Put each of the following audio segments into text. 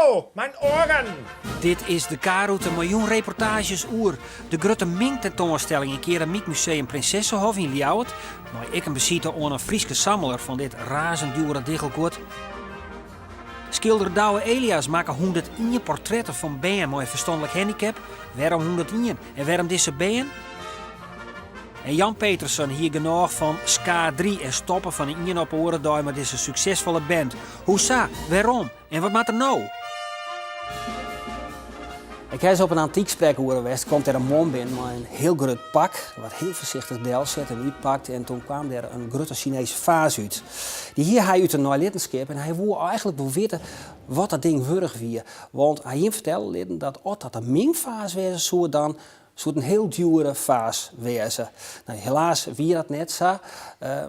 Au, mijn oren! Dit is de K-rûte mei jûn reportaazjes oer de grutte Ming-tentoanstelling yn Keramykmuseum Princessehof yn Ljouwert, mei ek in besite oan in Fryske sammeler fan dit razend djoere diggelguod. Skilder Douwe Elias makke 101 portretten fan bern mei in ferstanlik handicap. Wêrom 101 en wêrom dizze bern? En Jan Petersen hie genôch fan Ska 3 en stoppe fan de iene op de oare dei mei dizze suksesfolle band. Hoe sa? Wêrom? En wat moat er no? Ik ha ris op in antyk sprekoere west, komt der in man binnen mei in hiel grut pak, wat hiel foarsichtich delset en útpakt en toen kwam der in grutte Sinese faas út. Dy hie hy út in neilittenskip en hy woe eigenlik wol witte wat dat ding wurdich wie. Want hy hie him fertelle litten dat as dat in Ming-faas wêze soe, dan soe it in hiel djoere faas wêze. No, helaas wie dat net sa,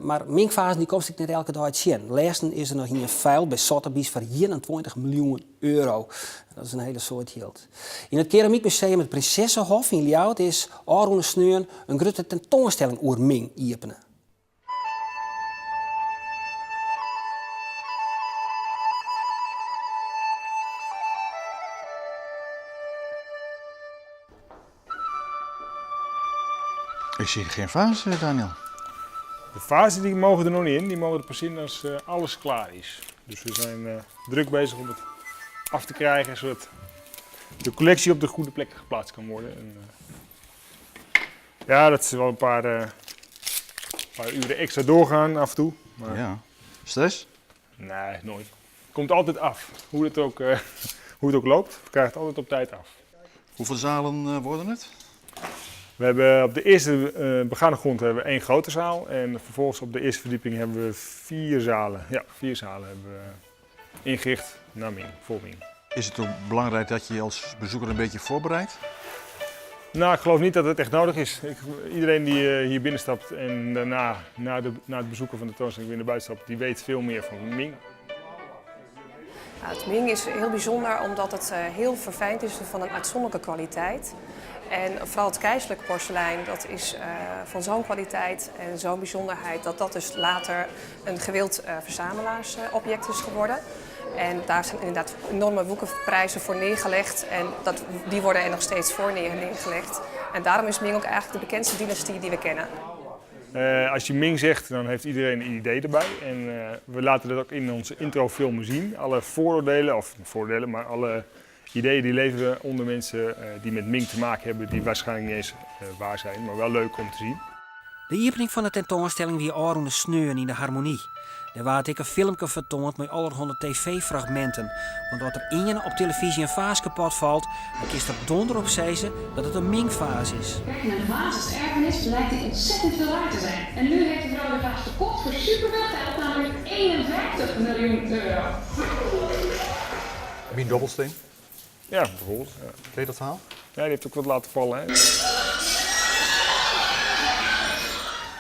mar Ming-fazen dy komst ek net elke dei tsjin. Lêsten is der noch ien feild by Sotheby's foar 21 miljoen euro. Dat is in hiele soad jild. Yn it Keramykmuseum it Prinsessehof yn Ljouwert is ôfrûne sneon in grutte tentoanstelling oer Ming iepene. Ik zie geen vaas, eh, Daniel. De vazen die mogen er nog niet in, die mogen er pas in als eh, alles klaar is. Dus we zijn eh, druk bezig om het af te krijgen, zodat de collectie op de goede plek geplaatst kan worden. En, ja, dat is wel een paar, uh, paar uren extra doorgaan af en toe. Maar... Ja. Stress? Nee, nooit. Komt altijd af. Hoe het ook, uh, hoe het ook loopt, we krijgen het altijd op tijd af. Hoeveel zalen uh, worden het? We hebben op de eerste uh, begane grond hebben we één grote zaal. En vervolgens op de eerste verdieping hebben we vier zalen. Ja, vier zalen hebben we ingericht naar Ming, voor Ming. Is het ook belangrijk dat je je als bezoeker een beetje voorbereidt? Nou, ik geloof niet dat het echt nodig is. Ik, iedereen die uh, hier binnenstapt en daarna, na, de, na het bezoeken van de tentoonstelling weer naar buiten stapt, die weet veel meer van Ming. Nou, het Ming is heel bijzonder omdat het uh, heel verfijnd is van een uitzonderlijke kwaliteit. En vooral het keizerlijk porselein, dat is uh, van zo'n kwaliteit en zo'n bijzonderheid dat dat dus later een gewild uh, verzamelaarsobject is geworden. En daar zijn inderdaad enorme woekerprijzen voor neergelegd en dat, die worden er nog steeds voor neergelegd. En daarom is Ming ook eigenlijk de bekendste dynastie die we kennen. Uh, als je Ming zegt, dan heeft iedereen een idee erbij. En uh, we laten dat ook in onze introfilmen zien. Alle vooroordelen, of vooroordelen, maar alle ideeën die leven onder mensen uh, die met Ming te maken hebben, die waarschijnlijk niet eens waar zijn, maar wel leuk om te zien. De iepening fan de tentoanstelling wie ôfrûne sneon yn de Harmonie. Dêr waard ek in filmke fertoand mei allerhande tv-fragminten. Want as der earne op telefyzje in faas kapot falt, dan kinst der donder op sizze dat it in Ming-faas is. Kijk, en een vaas als erfenis blijkt die ontzettend veel waard te zijn. En nu heeft de vrouw de vaas verkocht voor superveel geld, namelijk 51 miljoen euro. Mien Dobbelsteen? Ja, bijvoorbeeld. Ja. Ken je dat verhaal? Ja, die heeft ook wat laten vallen. Hè?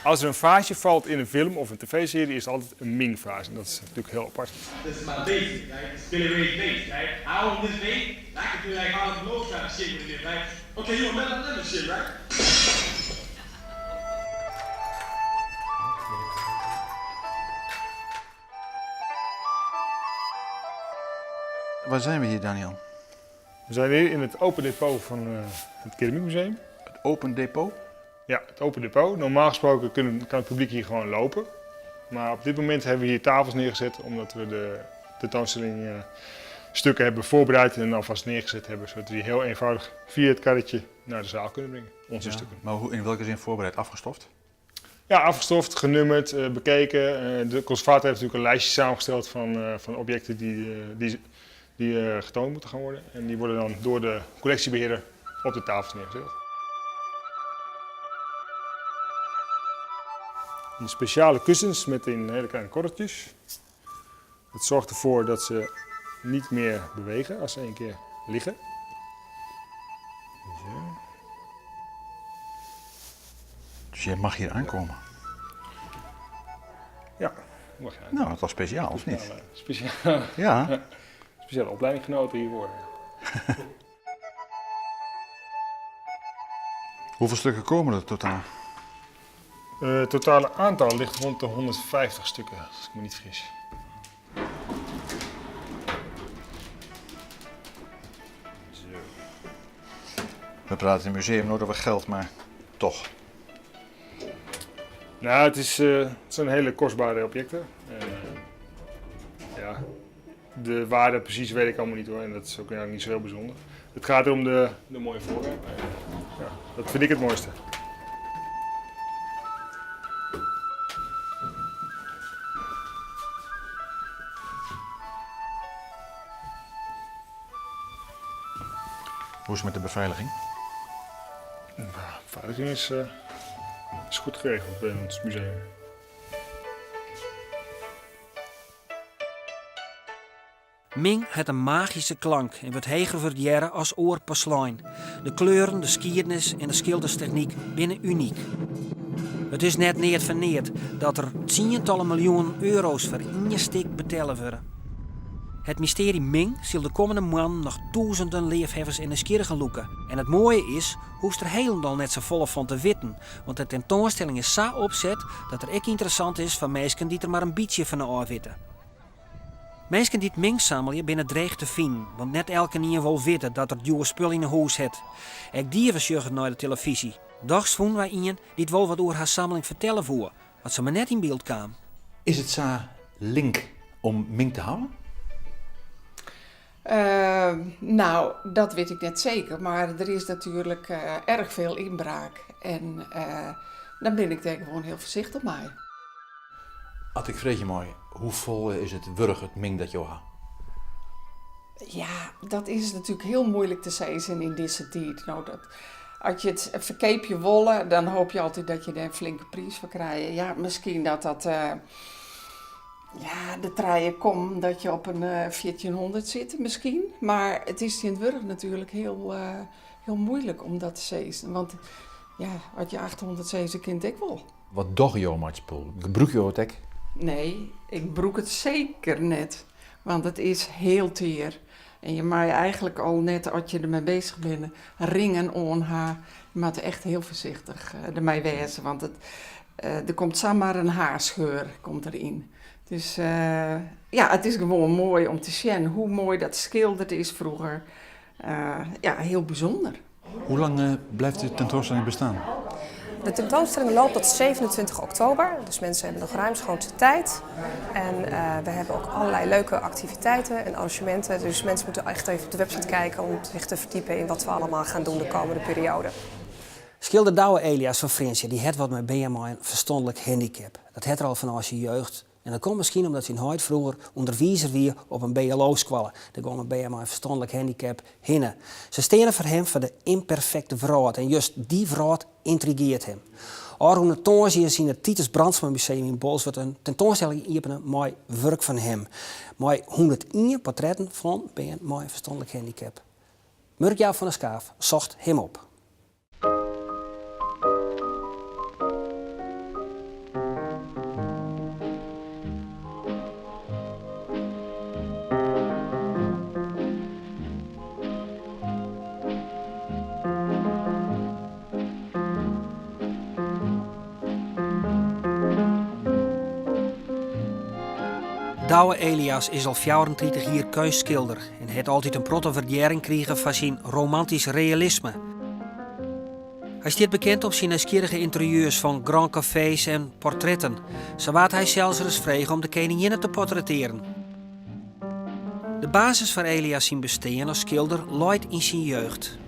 Als er een vaasje valt in een film of een tv-serie, is het altijd een Ming-vaas. En dat is natuurlijk heel apart. This is my bass, right? It's Billy Ray's bass, right? I own this bass. I can do like Harlem Globetrotter shit with it, right? Okay, you want Mellow Lemon shit, right? Waar zijn we hier, Daniel? We zijn hier in het open depot van uh, het Keramiekmuseum. Het open depot? Ja, het open depot. Normaal gesproken kunnen, kan het publiek hier gewoon lopen. Maar op dit moment hebben we hier tafels neergezet omdat we de tentoonstelling uh, stukken hebben voorbereid en alvast neergezet hebben. Zodat we die heel eenvoudig via het karretje naar de zaal kunnen brengen. Onze ja, stukken. Maar hoe, in welke zin voorbereid? Afgestoft? Ja, afgestoft, genummerd, uh, bekeken. Uh, de conservator heeft natuurlijk een lijstje samengesteld van, uh, van objecten die, die, die getoond moeten gaan worden. En die worden dan door de collectiebeheerder op de tafels neergezet. In speciale kussens met in hele kleine korreltjes. Het zorgt ervoor dat ze niet meer bewegen als ze één keer liggen. Zo. Dus jij mag hier aankomen? Ja, mag je aankomen. Nou, dat was speciaal, of niet? Speciale, ja. speciale opleiding genoten hiervoor. Hoeveel stukken komen er totaal? Uh, het totale aantal ligt rond de 150 stukken, als ik me niet vergis. We prate yn it museum noait oer geld, mar toch. Nou, het zijn hele kostbare objecten. En, ja, de waarde precies weet ik allemaal niet hoor. En dat is ook eigenlijk niet zo heel bijzonder. Het gaat om de mooie voorwerpen. Ja, dat vind ik het mooiste. Hoe is het met de beveiliging? De beveiliging is goed geregeld bij ons museum. Ming hat in magyske klank en wurdt heger wurdearre as oar porslein. De kleuren, de skiednis en de skilderstechnyk binne unyk. It is net neat foar neat dat der tsientallen miljoenen euro's foar ien stik betelle wurde. Het mystearje Ming sil de kommende moannen noch tûzenen leafhawwers en nijsgjirrigen lûke. En it moaie is, hoechst der hielendal net safolle fan te witten, want de tentoanstelling is sa opset dat er ek ynteressant is foar minsken dy't der mar in bytsje fan ôf witte. Minsken dy't Ming sammelje binne dreech te finen, want net elkenien wol witte dat er djoer spul yn 'e hûs hat. Ek dieven sjogge nei de telefyzje. Dochs fûnen wy ien dy't wol wat oer har samling fertelle woe, as se mar net yn byld kaam. Is it sa link om Ming te hawwen? Nou, dat wit ik net seker, mar der is natuerlik erch folle ynbraak en dan bin ik dêr gewoan hiel foarsichtich mei. As ik freegje mei, hoefolle is it wurdich it Ming dat jo ha? Ja, dat is natuerlik hiel muoilik te sizzen yn dizze tiid. No, as je it ferkeapje wolle, dan hoopje je altyd dat je dêr in flinke priis foar krije. Ja, miskien dat dat, ja, de trije kom dat je op in 1400 sitte, miskien. Mar it is tsjintwurdich natuerlik hiel muoilik om dat te sizzen. Want ja, as je 800 sizze, kin it ek wol. Wat dogge jo mei it spul? Gebrûke jo it ek? Nee, ik brûk it seker net. Want it is hiel tear. En je meie eigentlik al net, as je dermei beuzich binne, ringen oan ha. Je moatte echt hiel foarsichtich dermei wêze, want der komt samar in haarscheur komt deryn. Dus ja, it is gewoan moai om te sjen hoe moai dat skilderd is froeger. Ja, hiel bysûnder. Hoe lang bliuwt de tentoanstelling bestean? De tentoonstelling loopt tot 27 oktober, dus mensen hebben nog ruimschoots de tijd. En we hebben ook allerlei leuke activiteiten en arrangementen, dus mensen moeten echt even op de website kijken om zich te verdiepen in wat we allemaal gaan doen de komende periode. Skilder Douwe Elias fan Frjentsjer dy hat wat mei bern mei in ferstanlik handicap. Dat hat er al fanôf syn jeugd. En dat komt miskien omdat syn heit froeger ûnderwizer wie op in BLO-skoalle. Dêr gongen bern mei in ferstanlik handicap hinne. Se steane foar him foar de ymperfekte wrâld en just dy wrâld yntrigearret him. Ofrûne tongersdei is yn it Titus Brandsma Museum yn Bolsward in tentoanstelling iepene mei wurk fan him. Mei 101 portretten fan bern mei in ferstanlik handicap. Murk-Jaap van der Schaaf socht him op. Douwe Elias is al 34 jier keunstskilder en hat altyd in protte wurdearring krigen foar syn romantysk realisme. Hy stiet bekend om syn nijsgjirrige ynterieurs fan grand kafees en portretten. Sa waard hy sels ris frege om de keninginne te portrettearjen. De basis foar Elias syn bestean as skilder leit yn syn jeugd.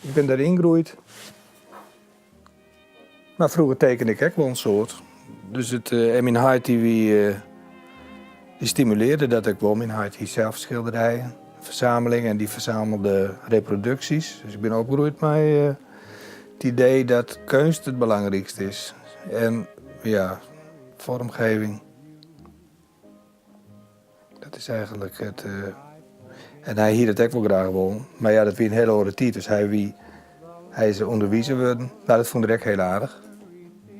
Ik bin deryn groeid. Mar froeger tekene ik ek wol in soad. Dus it, en myn heit dy wie, dy stimulearde dat ek wol. Myn heit hie sels skilderijen, fersameling en dy fersamelde reproduksjes. Dus ik bin opgroeid mei it idee dat keunst it belangrykste is. En ja, vormgeving. Dat is eigenlik it. En hy hie dat ek wol graach wollen. Mar ja, dat wie in hiele oare tiid. Dus hy wie, hy is ûnderwizer wurden. Mar dat fûn er ek hiel aardich.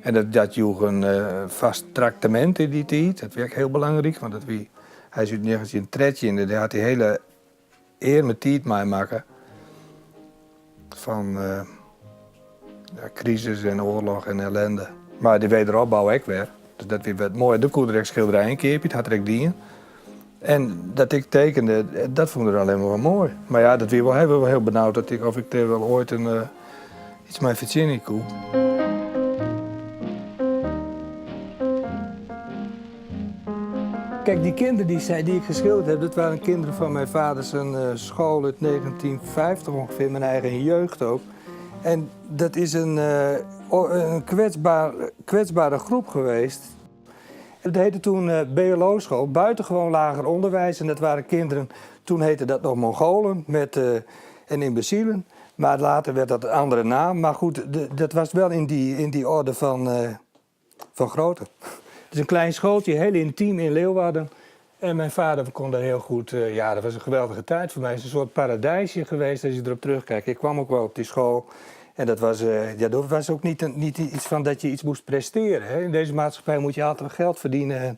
En dat, dat joech in fêst traktemint yn dy tiid. Dat wie ek hiel belangryk, want dat wie, hy is út 1913 en dêr hat hy hiele earme tiid meimakke. Fan ja, krisis en oarloch en ellende. Mar de wederopbou ek wer. Dus dat wie wat moai. Doe koe er ek skilderijen keapje, dat hat er ek dien. En dat ik tekende, dat fûn er allinnich mar moai. Mar ja, dat wie wol, hy wie wol hiel benaud dat ik, of ik dêr wol oait in, iets mei fertsjinje koe. Kijk, die kinderen die, zij, die ik geschilderd heb, dat waren kinderen van mijn vader zijn eh, school uit 1950 ongeveer, mijn eigen jeugd ook. En dat is een, eh, een kwetsbaar, kwetsbare groep geweest. Het heette toen eh, BLO-school, buitengewoon lager onderwijs. En dat waren kinderen, toen heette dat nog Mongolen met, en imbecielen. Maar later werd dat een andere naam. Maar goed, dat was wel in die, in die orde van, van grootte. Het is een klein schooltje, heel intiem in Leeuwarden. En mijn vader kon daar heel goed... ja, dat was een geweldige tijd voor mij. Het is een soort paradijsje geweest als je erop terugkijkt. Ik kwam ook wel op die school. En dat was, ja, dat was ook niet, niet iets van dat je iets moest presteren. Hè. In deze maatschappij moet je altijd geld verdienen. En het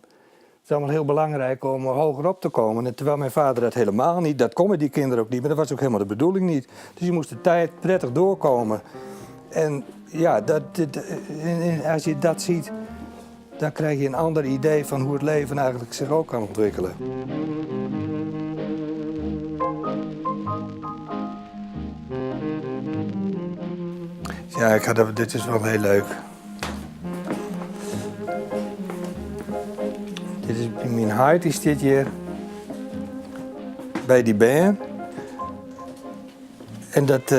is allemaal heel belangrijk om hoger op te komen. En terwijl mijn vader dat helemaal niet, dat kon met die kinderen ook niet, maar dat was ook helemaal de bedoeling niet. Dus je moest de tijd prettig doorkomen. En ja, dat, als je dat ziet, dan krijg je een ander idee van hoe het leven eigenlijk zich ook kan ontwikkelen. Ja, ik had, dit is wel heel leuk. Dit is myn heit, dy stiet hjir by dy bern. En dat,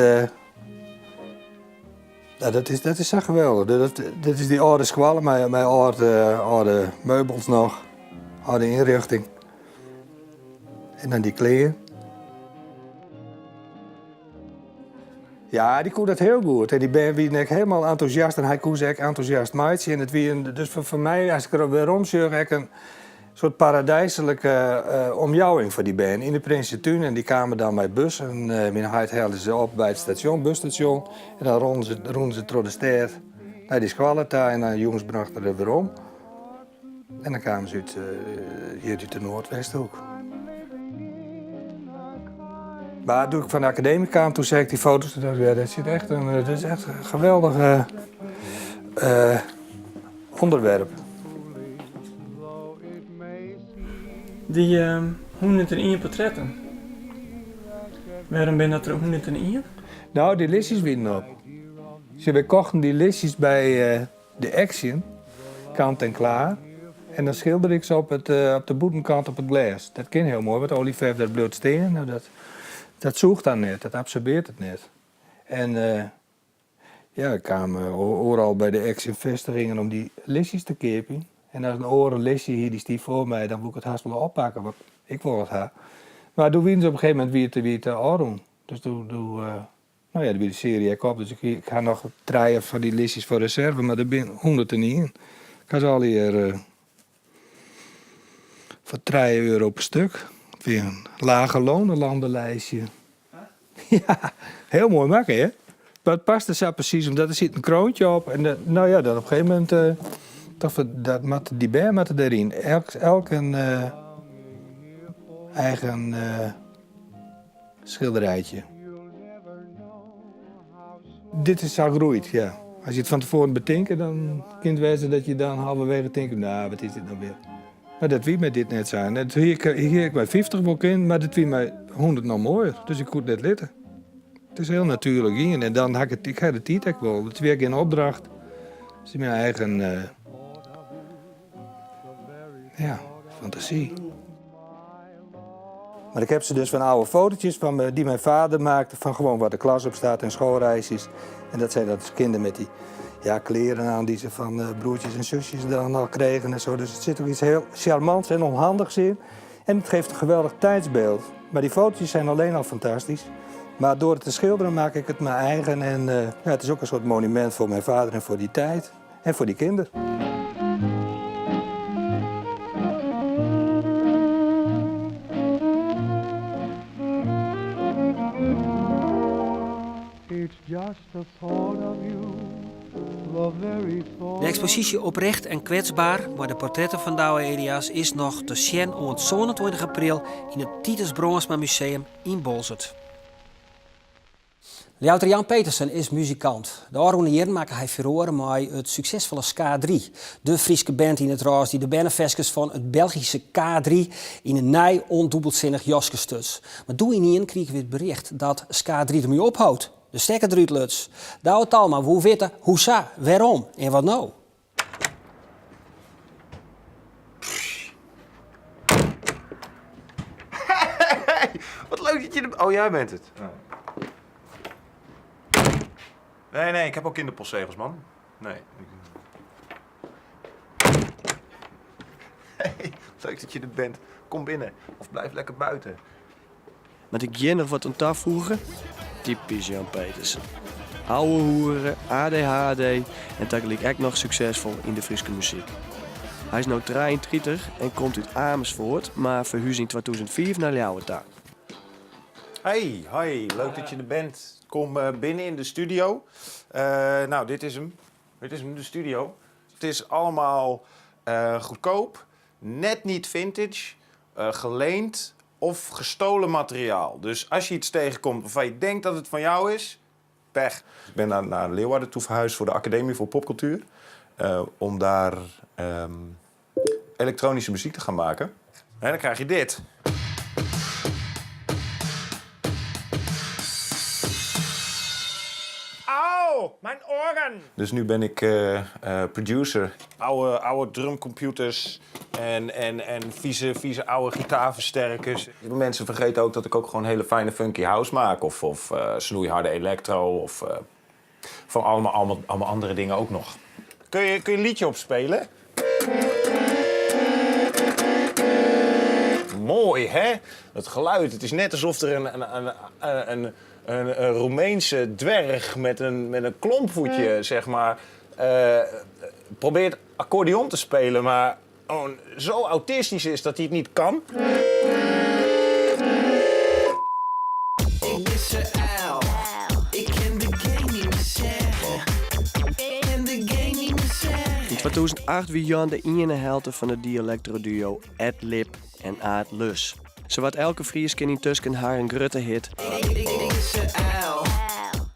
ja, dat is sa geweldich. Dat, dat is dy âlde skoalle mei, mei âlde, âlde meubels noch, âlde ynrjochting. En dan dy klean. Ja, dy koe dat hiel goed. En dy bern wiene ek hielendal entûsjast en hy koe se ek entûsjast meitsje. En it wie in, dus foar my, as ik derop werom sjoch, ek in soart paradyslik omjouwing foar dy bern. Yn de Prinsetún en dy kamen dan mei bussen. Myn heit helle se op by it stasjon, busstasjon. En dan rûnen se, rûnen se troch de stêd nei dy skoalle ta en dan jûns brocht er se werom. En dan kamen se út, hjir út de Noardwesthoek. Mar doe't ik fan de akademy kaam, doe seach ik dy foto's en dacht ik, ja, dat sit echt in, dat is echt in geweldich ûnderwerp. Dy 101 portretten, wêrom binne dat der 101? No, dy listjes wienen op. Sjoch, wy kochten dy listjes by de Action, kant en klaar. En dan skildere ik se op, it, op de bûtenkant op it glês. Dat kin hiel moai, want oaljeferf dat bliuwt stean. No, dat, dat sûcht dan net, dat absorbeart it net. En ja, ik kaam oeral by de Action festigingen om dy listjes te keapjen. En as in oar in listje hie, dy stie foar my, dan woe ik it hast wol oppakke, want ik wol it ha. Mar doe wiene se op in gegeven momint wie it, wie it ôfrûn. Dus doe, doe no ja, doe wie de searje ek op. Dus ik, ik ha noch trije fan dy listjes foar reserve, mar der binne 101. Ik ha se allegear foar trije euro per stuk. It wie in lage lonenlandenlijstje. Ja, hiel moai makke, hè? Mar it paste sa presys, omdat der sit in kroontje op. En dat, no ja, dat op in gegeven momint uh, tocht ik, dat moat, dy bern moatte deryn. Elk, elk in uh, eigen uh, skilderijtje. Dit is sa groeid, ja. As je it fan tefoaren betinke, dan kin it wêze dat je dan halverwege tinke, no, wat is dit no wer? Mar dat wie mei dit net sa. Dat hie ik, hie ik mei 50 wol kinnen, mar dit wie mei 100 noch moaier. Dus ik koe it net litte. It is hiel natuerlik gien. En dan ha ik it, ik ha de tiid ek wol. It wie gjin opdracht. It is myn eigen uh, ja, fantasy. Maar ik heb ze dus van oude fotootjes van, die mijn vader maakte, van gewoon waar de klas op staat en schoolreisjes. En dat zijn dat kinderen met die ja, kleren aan die ze van broertjes en zusjes dan al kregen en zo. Dus het zit ook iets heel charmants en onhandigs in. En het geeft een geweldig tijdsbeeld. Maar die fotootjes zijn alleen al fantastisch. Maar door het te schilderen maak ik het mijn eigen. En ja, het is ook een soort monument voor mijn vader en voor die tijd. En voor die kinderen. De eksposysje Oprecht en Kwetsbaar mei de portretten fan Douwe Elias is noch te sjen oant 27 april yn it Titus Brandsma Museum yn Boalsert. Ljouwerter Jan Petersen is muzikant. De ôfrûne jierren makke hy furoare mei it suksesfolle Ska 3, de Fryske band yn it rôs dy't de berneferskes fan it Belgyske K3 yn in nij ûndûbeldsinnich jaske stuts. Mar doe ynienen krigen we it bericht dat Ska 3 dermei ophold, de stekker derút luts. Douwe Talma woe witte hoe sa, wêrom en wat no. Hey, wat leuk dat je er... Oh, jij bent het. Nee, nee, ik heb ook kinderpostzegels, man. Nee. Hey, leuk dat je er bent. Kom binnen of blijf lekker buiten. Moat ik hjir noch wat oan tafoege? Typysk Jan Petersen. Ouwehoere, ADHD en tagelyk ek noch suksesfol yn de Fryske muzyk. Hy is no 33 en komt út Amersfoort, mar ferhuze yn 2005 nei Ljouwert ta. Hey, hoi, leuk dat je er bent. Kom eh, binnen in de studio. Eh, nou, dit is hem. Dit is hem, de studio. Het is allemaal eh, goedkoop, net niet vintage, geleend of gestolen materiaal. Dus als je iets tegenkomt waarvan je denkt dat het van jou is, pech. Ik ben naar, naar Leeuwarden toe verhuisd voor de Academie voor Popcultuur. Eh, om daar elektronische muziek te gaan maken. En dan krijg je dit. Au, mijn oren! Dus nu ben ik eh, eh, producer. Oude, oude drumcomputers en, en, en vieze, vieze oude gitaarversterkers. Mensen vergeten ook dat ik ook gewoon hele fijne funky house maak. Of, of eh, snoeiharde electro. Of van allemaal, allemaal, allemaal andere dingen ook nog. Kun je, kun je een liedje opspelen? Mooi, hè? Dat geluid. Het is net alsof er een, een, een, een, een, een Roemeense dwerg met een klompvoetje, zeg maar, eh, probeert accordeon te spelen, maar gewoon zo autistisch is dat hij het niet kan. Ik bin se uil. Ik kin de game niet mear zeggen. Ik kin de game niet mear zeggen. Yn 2008 wie Jan de iene helte fan it dialektro-duo Ed Lip en Aart Lus. Sawat elke Fries ken yntusken harren grutte hit.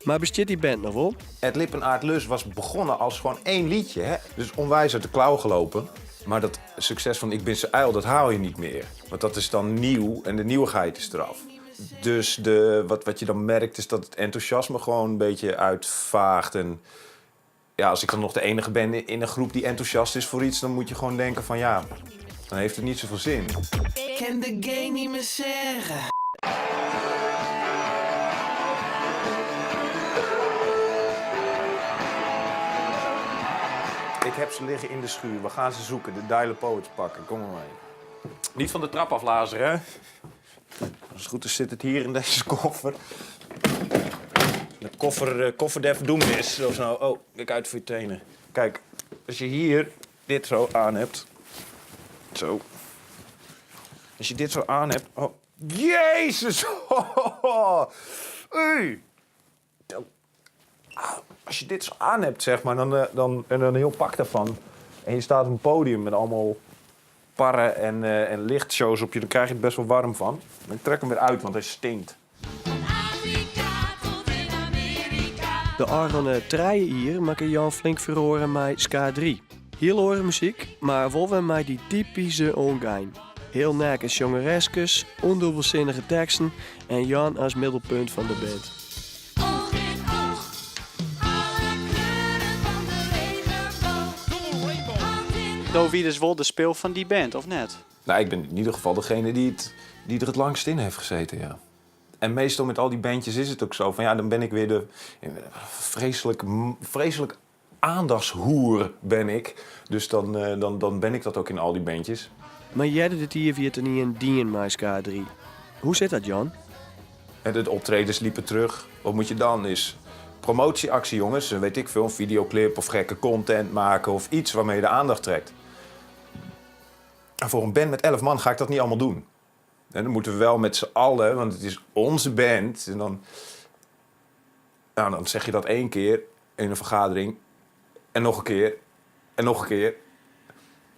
Mar bestiet dy band noch wol? Ed Lip en Aart Lus was begonnen als gewoon één liedje. Hè? Dus onwijs uit de klauw gelopen. Maar dat succes van Ik bin se uil, dat haal je niet meer. Want dat is dan nieuw en de nieuwigheid is eraf. Dus de, wat, wat je dan merkt is dat het enthousiasme gewoon een beetje uitvaagt. En ja, als ik dan nog de enige ben in een groep die enthousiast is voor iets... dan moet je gewoon denken van ja, dan heeft het niet zoveel zin. Ik kin de game niet mear zeggen. Ik heb ze liggen in de schuur. We gaan ze zoeken. De Dijle Poets pakken. Kom maar mee. Niet van de trap aflazeren, hè? Als het goed is zit het hier in deze koffer. De koffer, eh, koffer der verdoemenis of zo. Oh, kijk uit voor je tenen. Kijk, als je hier dit zo aan hebt. Zo. Als je dit zo aan hebt. Oh, Jezus! Ui. Als je dit zo aan hebt, zeg maar, dan, eh, dan, en dan een heel pak daarvan. En je staat op een podium met allemaal parren en, eh, en lichtshows op je, dan krijg je het best wel warm van. Maar ik trek hem weer uit, want hij stinkt. De ôfrûne trije jier makke Jan flink furoare mei Ska 3. Hiel oare muzyk, mar wol wer mei dy typyske oangein. Hiel neaken sjongereskes, ûndûbelsinnige teksten en Jan as middelpunt fan de band. Oog in oog, alle kleuren van de regenboog. Hand in Do wie dus wol de spil fan dy band, of net? Nou, ik ben in ieder geval degene die, het, die er het langst in heeft gezeten, ja. En meestal met al die bandjes is het ook zo van ja, dan ben ik weer de vreselijk, vreselijk aandachtshoer ben ik. Dus dan, eh, dan, dan ben ik dat ook in al die bandjes. Mar earder dit jier wie it ynienen dien mei Ska 3. Hoe sit dat, Jan? En de optredens liepen terug. Wat moet je dan? Is promotieactie, jongens. Weet ik veel, een videoclip of gekke content maken of iets waarmee je de aandacht trekt. En voor een band met 11 man ga ik dat niet allemaal doen. En dan moeten we wel met z'n allen, want het is onze band. En dan, nou, dan zeg je dat één keer in een vergadering. En nog een keer. En nog een keer.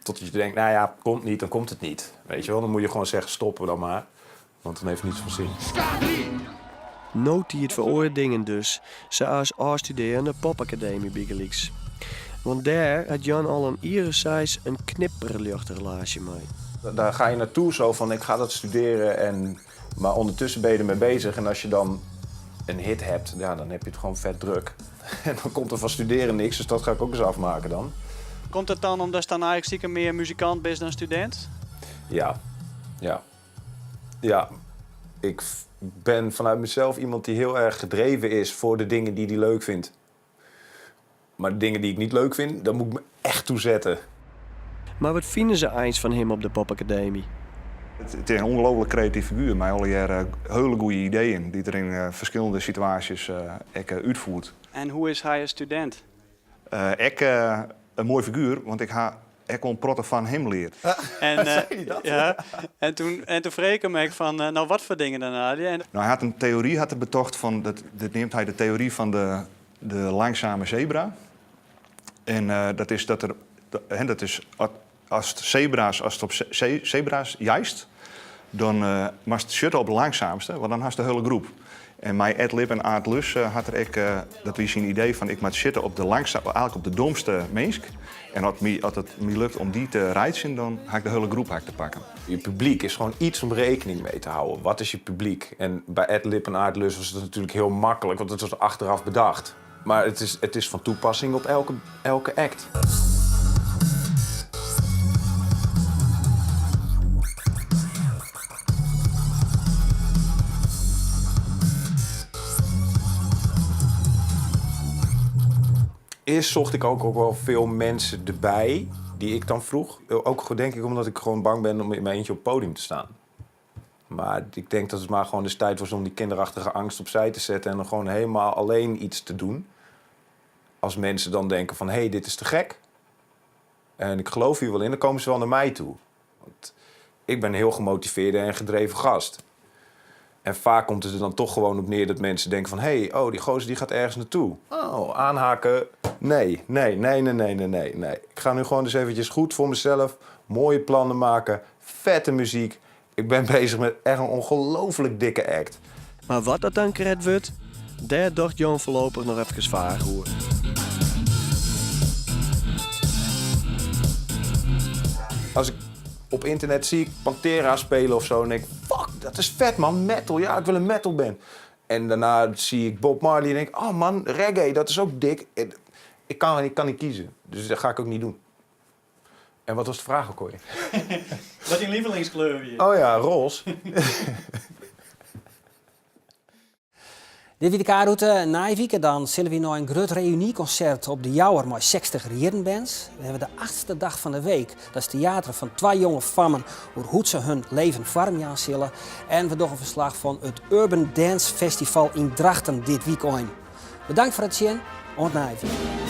Tot je denkt, nou ja, komt niet, dan komt het niet. Weet je wel, dan moet je gewoon zeggen, stoppen dan maar. Want dan heeft het niets van zin. No tiid foar oare dingen dus, sa as ôfstudearje oan de Popakademy bygelyks. Want dêr hat Jan al in jier as seis in knipperljochte relaasje mei. Daar ga je naartoe zo van, ik ga dat studeren. En, maar ondertussen ben je ermee bezig. En als je dan een hit hebt, ja, dan heb je het gewoon vet druk. En dan komt er van studeren niks, dus dat ga ik ook eens afmaken dan. Komt dat dan omdat je dan eigenlijk stiekem mear muzikant bist dan studint? Ja, ja. Ja, ik ben vanuit mezelf iemand die heel erg gedreven is voor de dingen die hij leuk vindt. Maar de dingen die ik niet leuk vind, daar moet ik me echt toe zetten. Mar wat fine se eins fan him op de Popakademy? It is in ûngelooflik kreatyf figuer mei allegearre hiele goede ideeën dy't er yn ferskillende situaasjes ek útfiert. En hoe is hy as studint? Ek in moai figuer, want ik ha ek wol in protte fan him leard. En, ja, en toen, en toen frege ik him ek fan, no wat foar dingen dan Adi? En... No, hy hat in teory hat er betocht fan, dat, dit neamt hy de teory fan de, de langzame zebra. En dat is dat er, hè, dat is ast sebra's, ast op sebra's jeist, dan moatst sjitte op de langsaamste, want dan hast de hiele groep. En mei Ed Lip en Aart Lus hat er ek, dat wie syn idee fan ik moat sjitte op de langsa-, eigentlik op de domste minsk. En as my, as it my lukt om dy te reitsjen, dan ha ik de hiele groep ha ik te pakken. Je publiek is gewoon iets om rekening mee te houden. Wat is je publiek? En bij Ed Lip en Aart Lus was het natuurlijk heel makkelijk, want het was achteraf bedacht. Maar het is, het is van toepassing op elke, elke act. Eerst zocht ik ook, ook wel veel mensen erbij die ik dan vroeg. Ook denk ik omdat ik gewoon bang ben om in mijn eentje op het podium te staan. Maar ik denk dat het maar gewoon eens tijd was om die kinderachtige angst opzij te zetten en dan gewoon helemaal alleen iets te doen. Als mensen dan denken van, hé, hey, dit is te gek. En ik geloof hier wel in, dan komen ze wel naar mij toe. Want ik ben een heel gemotiveerde en gedreven gast. En vaak komt het er dan toch gewoon op neer dat mensen denken van... hé, hey, oh, die gozer die gaat ergens naartoe. Oh, aanhaken. Nee, nee, nee, nee, nee, nee, nee, nee. Ik ga nu gewoon eens eventjes goed voor mezelf mooie plannen maken. Vette muziek. Ik ben bezig met echt een ongelooflijk dikke act. Mar wat dat dan krekt wurdt, dêr docht Jan foarlopich noch efkes faach oer. Als ik op internet zie ik Pantera spelen of zo en denk ik, fuck, dat is vet man, metal, ja, ik wil een metal band. En daarna zie ik Bob Marley en denk ik, oh man, reggae, dat is ook dik. Ik kan, ik kan niet kiezen, dus dat ga ik ook niet doen. En wat was de vraag ook alweer? Wat dyn lievelingskleur wie? Oh ja, roze. Dit wie de K-route. Nije wike dan sille wy nei in grut reünykonsert op de Jouwer mei 60 jierrenbands. We hawwe de achtste dag fan de week. Dat is teater fan twa jonge fammen oer hoe't se hun leven foarmjaan sille. En we dogge ferslach fan it Urban Dance Festival yn Drachten dit wykein. Bedankt foar it sjen. Oant nije wike.